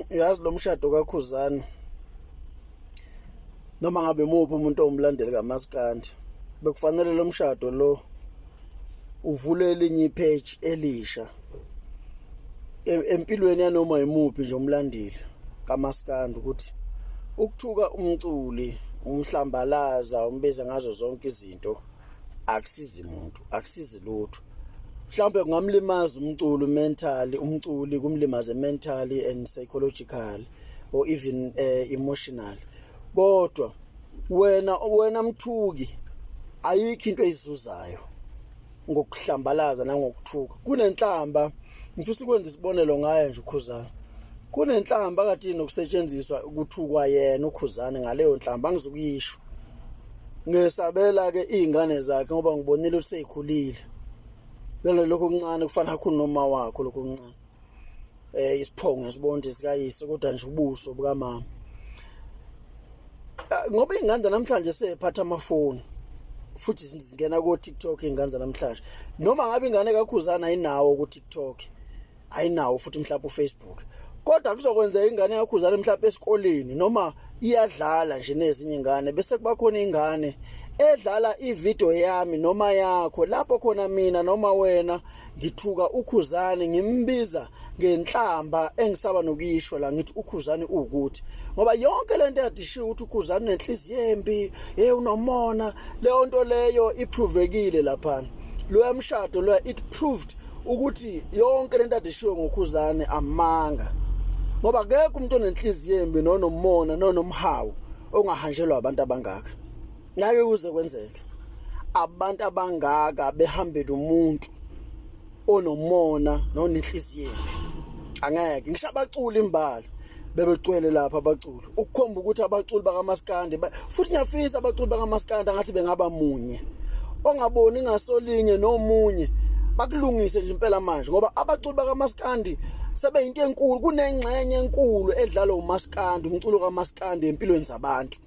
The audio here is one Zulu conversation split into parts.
Yazi lo mshado kaKhuzani noma ngabe muphi umuntu owumlandeli kaMaskandi bekufanele lo mshado lo uvule elinye ipage elisha empilweni yanoma yimuphi nje umlandeli kaMaskandi ukuthi ukuthuka umculi umhlambalaza umbiza ngazo zonke izinto akusizi muntu, akusizi lutho. Mhlawumbe kungamlimaza umculi mentally, umculi kumlimaze mentally and psychologically or even emotional. Kodwa wena mthuki ayikho into eyizuzayo ngokuhlambalaza nangokuthuka. Kunenhlamba, ngifisa ukwenza isibonelo ngaye nje uKhuzani. Kunenhlamba kade inokusetshenziswa ukuthukwa yena uKhuzani ngaleyo nhlamba angizukuyisho. Ngesabela ke izingane zakhe ngoba ngibonile ukuthi seyikhulile. Lona lokho okuncane kufana kakhulu noma wakho lokho okuncane. Isiphongo ngisibona ukuthi sikayise kodwa nje ubuso bukamama. Ah, ngoba ingane namhlanje seyiphatha amafoni futhi zingena ko TikTok ingane namhlanje. Noma ngabe ingane kaKhuzana ayinawo ku TikTok. Ayinawo futhi mhlawumbe uFacebook. Kodwa kuzokwenzeka ingane yaKhuzana mhlawumbe esikoleni noma iyadlala nje nezinye ingane bese kuba khona ingane edlala ivideo yami noma yakho lapho khona mina noma wena ngithuka uKhuzani ngimbiza ngenhlamba engisaba nokuyisho la ngithi uKhuzani uwukuthi ngoba yonke lento yadishiwe ukuthi uKhuzani unenhliziyo embi hey unomona leyo nto leyo iprovekile lapha loya mshado loya it proved ukuthi yonke lento adishiwe ngoKhuzane amanga ngoba akekho umuntu onenhliziyo embi nonomona nonomhawu ongahanjelwa abantu abangaka. Ngeke kuze kwenzeke abantu abangaka behambele umuntu onomona nonenhliziyo embi, angeke. Ngisho abaculi imbala bebecwele lapha abaculi ukukhomba ukuthi abaculi bakamaskandi, futhi ngiyafisa abaculi bakamaskandi angathi bengaba munye ongaboni ngasolinye nomunye bakulungise nje impela manje, ngoba abaculi bakamaskandi sebeyinto enkulu. Kunengxenye enkulu edlalwa umaskandi, umculo kamaskandi empilweni zabantu.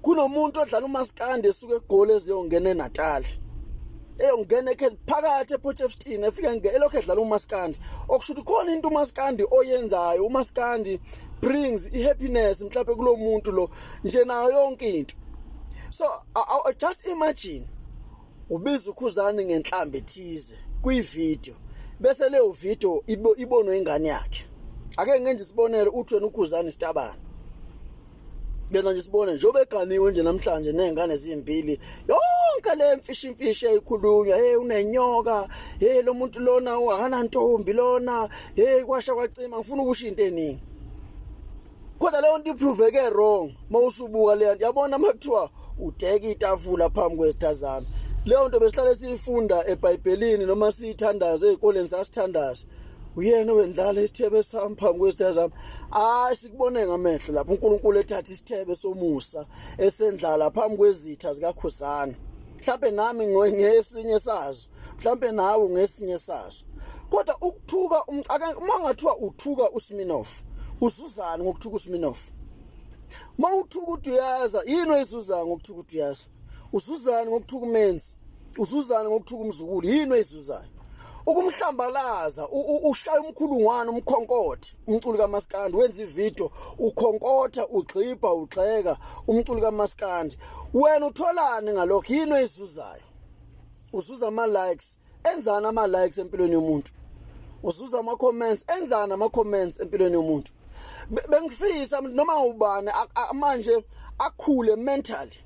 Kunomuntu odlala umaskandi esuka eGoli eziyongena eNatal, eyongena eKhe phakathi ePort Shepstone, efika elokhu edlala umaskandi, okusho ukuthi khona into umaskandi oyenzayo. Umaskandi brings ihappiness mhlawumbe kulo muntu lo nje nayo yonke into. So just imagine ubiza uKhuzani ngenhlambi ethize kwivideo bese leyo video ibonwe ingane yakhe. Ake ngenze isibonelo, uthi wena uKhuzani isitabane, benza nje sibone njengoba eganiwe nje namhlanje nezingane zimbili, yonke le mfishi imfishi eyikhulunywa, hey unenyoka, hey lo muntu lona akanantombi lona, hey kwasha kwacima. Ngifuna ukusho into eningi kodwa leyo nto iproveke wrong. Mawusubuka leyo nto yabona makuthiwa udeke itafula phambi kwezitha zami, leyo nto besihlale siyifunda eBhayibhelini noma siyithandaza ezikoleni, sasithandaza uyena owendlala isithebe sami phambi kwezitha zami. Hayi, sikubone ngamehlo lapho uNkulunkulu ethatha isithebe somusa esendlala phambi kwezitha zikaKhuzani. Mhlambe nami ngesinye sazo, mhlambe nawe ngesinye sazo. Kodwa ukuthuka, uma ngathiwa uthuka uSminoff, uzuzani ngokuthuka uSminoff? Uma uthuka uDuyaza, yini oyizuzayo ngokuthuka uDuyaza? Uzuzani ngokuthuka uMenzi? Uzuzani ngokuthuka umzukulu? Yini oyizuzayo ukumhlambalaza, ushaya umkhulungwane, umkhonkothe umculi kaMaskandi, wenza ivideo ukhonkotha, ugxibha, ugxeka umculi kaMaskandi? Wena utholani ngalokho? Yini oyizuzayo? Uzuza ama likes, enzani ama likes empilweni yomuntu? Uzuza ama comments, enzani ama comments empilweni yomuntu? Bengifisa noma ubani manje akhule mentally,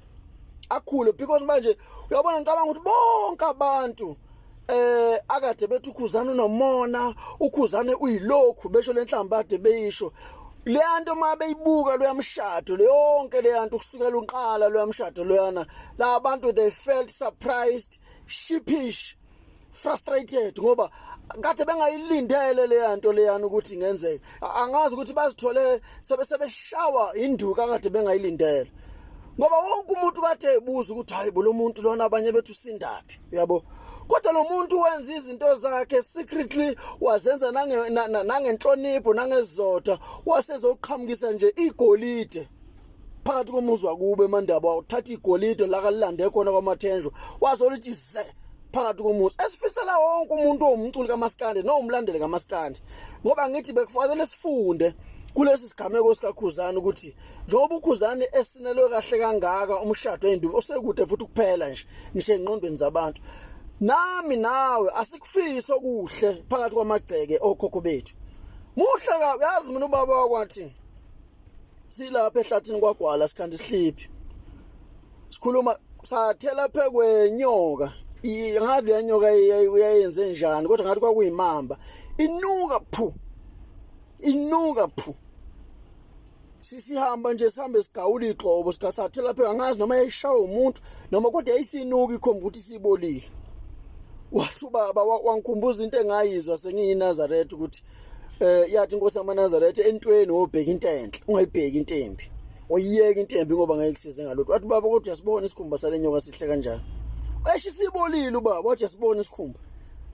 akhule, because manje uyabona ngicabanga ukuthi bonke abantu akade bethi uKhuzane unomona, uKhuzane uyilokhu, besho lenhlamba ade beyisho leyanto, uma beyibuka loyamshado yonke leyanto kusukela uqala loyamshado loyana, la bantu they felt surprised, sheepish, frustrated, ngoba kade bengayilindele leyanto leyana ukuthi ingenzeka. Angazi ukuthi bazithole sebe sebeshawa induku akade bengayilindele, ngoba wonke umuntu kade ebuza ukuthi hayi bo, lo muntu lona, abanye bethu usindaphi, uyabo? Kodwa lo muntu wenza izinto zakhe secretly, wazenza nangenhlonipho nangezizotha, wasezoqhamukisa nje igolide phakathi komuzwa kube emandaba, uthatha igolide la kalilande khona kwaMathenjwa, wazolithi ze. Phakathi komuzi esifisela wonke umuntu owumculi kaMaskandi nowumlandeli kaMaskandi, ngoba ngithi bekufanele sifunde kulesi sigameko sikaKhuzani ukuthi njengoba uKhuzani esinelwe kahle kangaka umshado endumi osekude futhi kuphela nje ngisho engqondweni zabantu, nami nawe asikufisi okuhle phakathi kwamagceke okhokho bethu. Muhle kabi, yazi mina ubaba wakwathi silapha ehlathini kwagwala sikhanda isihliphi sikhuluma sathela phekwenyoka, ngathi le nyoka uyayenze njani, kodwa ngathi kwakuyimamba inuka phu, inuka phu. Sisihamba nje sihambe sigawula igxobo sikasathela pheka, angazi noma yayishawa umuntu noma, kodwa yayisinuka ikhomba ukuthi sibolile. Wathi ubaba, wangikhumbuza into engayizwa sengiyiNazaretha ukuthi yathi inkosi yamaNazaretha entweni wobheka into enhle, ungayibheki into embi, oyiyeka into embi ngoba ngeke kusize ngalutho. Wathi baba, kodwa uyasibona isikhumba sale nyoka sihle kanjani? Esho isibolile ubaba, wathi uyasibona isikhumba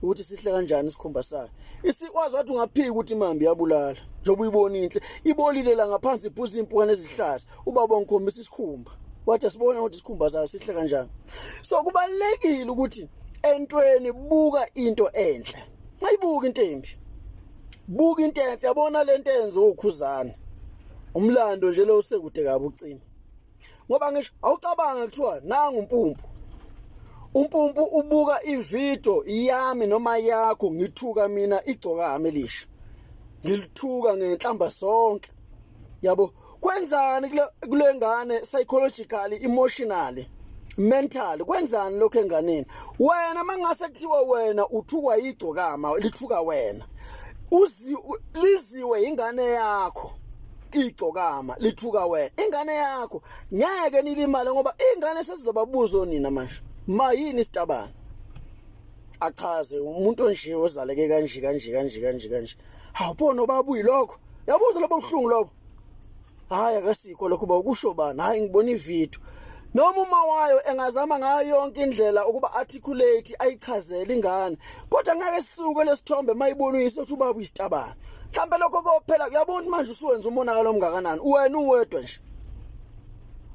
ukuthi sihle kanjani isikhumba sayo. Isikwazi wathi ungaphika ukuthi imambi iyabulala njengoba uyibona inhle, ibolile la ngaphansi, iphuza impukane ezihlaza. Ubaba ngikhombisa isikhumba, wathi asibona ukuthi isikhumba sayo sihle kanjani. So kubalekile ukuthi entweni buka into enhle, ayibuka into embi, buka into enhle. Yabona lento enziwa uKhuzani, umlando nje lo usekude kabi ucima, ngoba ngisho awucabanga kuthiwa nangu uMpumpu, uMpumpu ubuka ivideo yami noma yakho ngithuka mina igcokama elisha, ngilithuka ngenhlamba sonke, yabo. Kwenzani kule ngane psychologically, emotionally, mentally? Kwenzani lokho enganeni? Wena mangase kuthiwa wena uthukwa igcokama lithuka wena, uzi liziwe ingane yakho igcokama lithuka wena, ingane yakho ngeke nilimale, ngoba ingane sesizobabuza nina manje, ma yini isitabane? Achaze umuntu onje ozaleke kanje kanje kanje kanje kanje. Hawu, baba, uyilokho yabuza lobo buhlungu lobo. Hayi, akasikho lokho ba ukusho bani? Hayi, ngibona ivideo. Noma uma wayo engazama ngayo yonke indlela ukuba articulate ayichazele ingane, kodwa ngeke sisuke lesithombe mayibona uyise uthi ubaba uyisitabane. Mhlambe lokho kophela. Uyabona manje usuwenza umonakalo omngakanani wena uwedwa nje.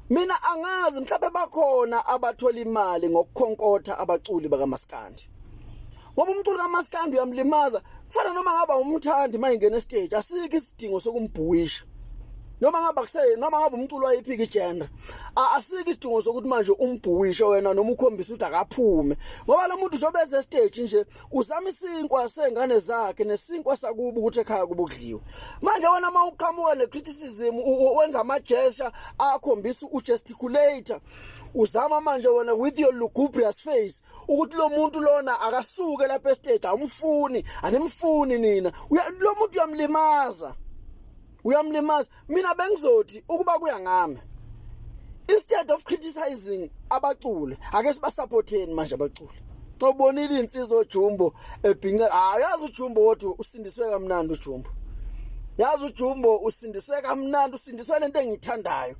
Mina angazi, mhlawumbe bakhona abathola imali ngokukhonkotha abaculi bakaMaskandi, ngoba umculo kaMaskandi uyamlimaza. Kufana noma ngaba umthandi, mayingena estage asikho isidingo sokumbhuwisha, noma ngaba kuse noma ngabe umculo wayiphika igender, asikho isidingo sokuthi manje umbhuwishe wena noma ukhombisa ukuthi akaphume, ngoba lo muntu uzobe eze stage nje uzama isinkwa sengane zakhe nesinkwa sakubo ukuthi ekhaya kubo kudliwe. Manje wena mawuqhamuka necriticism, wenza ama gesture akhombisa ugesticulator, uzama manje wena with your lugubrious face ukuthi lo muntu lona akasuke lapha estage, awumfuni, animfuni nina. Lo muntu uyamlimaza, uyamlimaza. Mina bengizothi ukuba kuya ngami, instead of criticizing abaculi, ake sibasupporteni manje abaculi. Xa ubonile insizwa oJumbo ebhince, hayi, yazi uJumbo wothi usindiswe kamnandi uJumbo, yazi uJumbo usindiswe kamnandi, usindiswe lento engithandayo,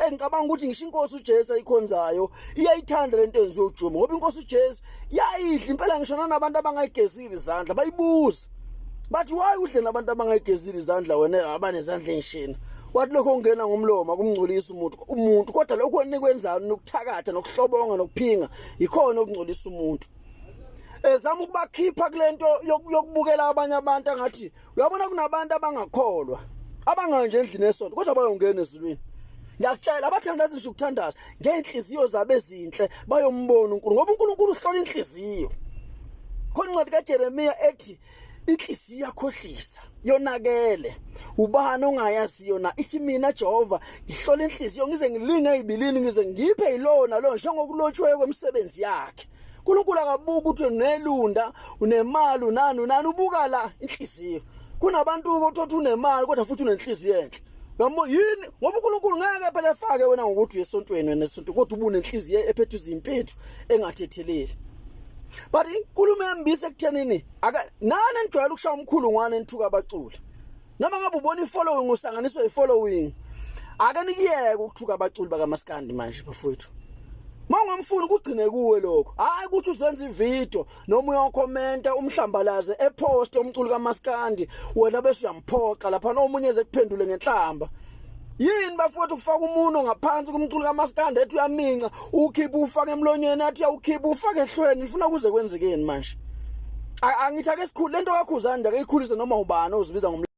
engicabanga ukuthi ngisho inkosi uJesu ayikhonzayo iyayithanda lento enziwe uJumbo, ngoba inkosi uJesu yayidla impela ngisho nanabantu abangayigezile izandla. Bayibuza bathi, "Why udle nabantu abangayigezile izandla wena abanezandla enshina?" Wathi, "Lokho ongena ngomlomo akumngcolisa umuntu, kodwa lokho enikwenzayo nokuthakatha nokuhlobonga nokuphinga yikhona okungcolisa umuntu." Ezama ukubakhipha kulento yokubukela abanye abantu angathi, uyabona, kunabantu abangakholwa abanganje endlini esonto kodwa bayongena ezulwini. Ngiyakutshela, abathandaza ngisho ukuthandaza ngeenhliziyo zabo ezinhle bayombona uNkulunkulu, ngoba uNkulunkulu uhlola inhliziyo. Khona incwadi kaJeremiya ethi inhliziyo iyakhohlisa, yonakele, ubani ongayaziyo na? Ithi, "Mina Jehova ngihlola inhliziyo, ngize ngilinge ezibilini, ngize ngiphe yilona lo njengokulotshiweyo kwemisebenzi yakhe." uNkulunkulu akabuki ukuthi unelunda, unemali, unani, unani, ubuka la inhliziyo. Kunabantu othothi unemali kodwa futhi unenhliziyo enhle. Uyabo yini? Ngoba uNkulunkulu ngeke phela efake wena ngokuthi uyesontweni wena esonto kodwa ubunenhliziyo ephethe izimpethu engathetheleli. But inkulumo yambisa ekuthenini aka nani enijwayele ukushaya umkhulungwane nithuka abaculi. Noma ngabe ubona ifollowing, usanganiswa ifollowing. Ake nikiyeke ukuthuka abaculi bakaMaskandi manje bafowethu. Mawungamfuni kugcine kuwe lokho. Hayi ukuthi uzenza ivideo noma uyokhomenta umhlambalaze epost omculo kaMaskandi, wena bese uyamphoxa lapha, omunye eze kuphendule ngenhlamba. Yini bafowethu ufaka umuno ngaphansi kumculo kaMaskandi ethi uyaminca, ukhipha ufaka emlonyeni, athi uyawukhipha ufaka ehlweni, nifuna kuze kwenzekeni manje? Angithi ake sikhulu lento kaKhuzani nje, ake ikhulise noma ubani ozibiza ngom